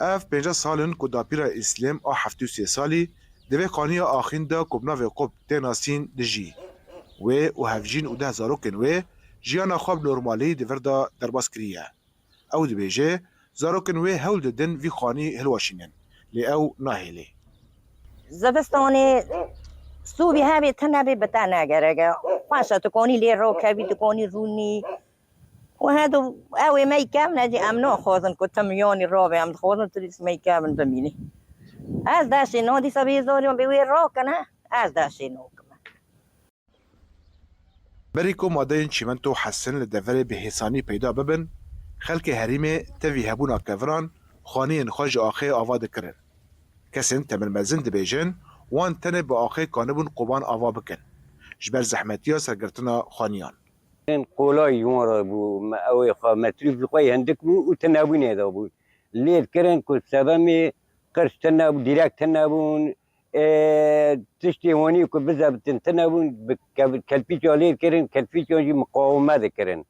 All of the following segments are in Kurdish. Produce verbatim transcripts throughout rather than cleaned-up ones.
Ev pêncî sal in ku dapîra Îslêm a heftê û sê salî di vê xaniya axîn de ku bi navê Qub tê nasîn dijî. Wê û hevjîn û deh zarokên wê jiyana xwe bi normalî di vir de derbas kiriye. Ew dibêje, zarokên wê hewl didin vî xanî hilweşînin, lê ew nahêlê. Zivistanê sûbî hebê tune bê bi te negerege. Xweş e, tu konî lê rokevî, tu konî rûnî. Û hedo ew ê me yî kevin, ecî em naxwazin ku tim yanî ravê, em dixwazin tu dîs me yî kevin bimînî. Ez deşê no dîsa bêzariyan bê wê rakine, ez deşê nakim. Berî ku madeyên çîmento hesin li deverê bi hêsanî peyda bibin, xelkê herêmê tevî hebûna keviran xaniyên xwe ji axê ava dikirin. Kesên temirmezin dibêjin, wan tenê bi axê kanibûn quban ava bikin, ji ber zehmetiya sergirtina xaniyan. Kolay ji wan re bû, me, ew ê xwe metrîf ji xwe yê hindik bû û tinebûnê de bû. Lê dikirin ku sedemê qirç tune bû, dîrek tune bûn, e, tiştê wanî ku bizebitin tune bûn, bi kev-, kelpîça lê dikirin, kelpîça jî miqawime dikirin.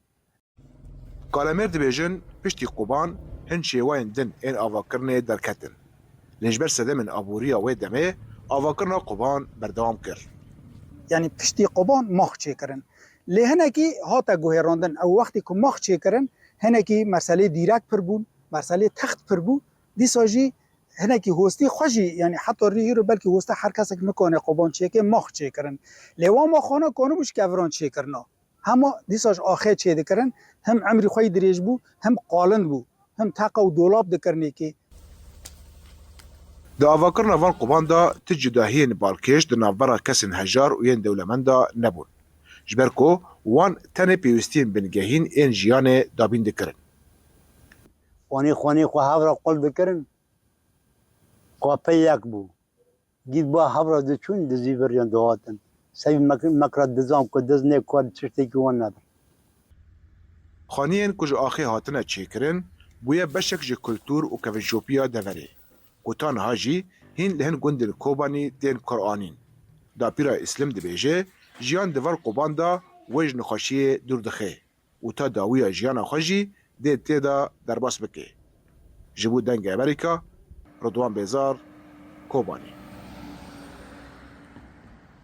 Kalemêr dibêjin, piştî quban hin şêweyên din ên avakirinê derketin. Lê ji ber sedemên aboriya wê demê avakirina quban berdewam kir. Yanî piştî quban max çêkirin. Lê hinekî hate guhêrandin. Ew wextê ku max çêkirin, hinekî merselê dîrek pir bûn, merselê text pir bû. Dîsa jî hinekî hostî xwe jî, yanî heta rî îro belkî hosta her kesek nikane quban çêke, max çêkirin. Lê wan maxana kanibû ji keviran çêkirina. Hema dîsa ji axê çêdikirin, him emrî xwe yî dirêj bû, him qalin bû, him teqa û dolab dikirin êkê. Di avakirina van quban de ti cudahiyên balkêş di navbera kesên hejar û yên dewlemend de nebûn. Ji ber ku wan tenê pêwîstiyên bingehîn ên jiyanê dabîn dikirin. Xwanî xwanî xwe hev re qul dikirin, xwe pê yek bû. Gît ba hev re diçûn, dizî viriyan dihatin. Sey mek-, mekra dizan ku diz nê kar tiştekî wan nebin. Xaniyên ku ji axê hatine çêkirin, bûye beşek ji kultûr û kevişopiya deverê, ku ta niha jî hîn li hin gundên Kobanî tên karanîn. Dapîra Îslim dibêje, jiyan di van quban de wê ji nexweşiyê dûr dixe û ta dawiya jiyana xwe jî dê tê de derbas bike. Ji bo Dengê Amerîka, Ridwan Bêzar, Kobanî.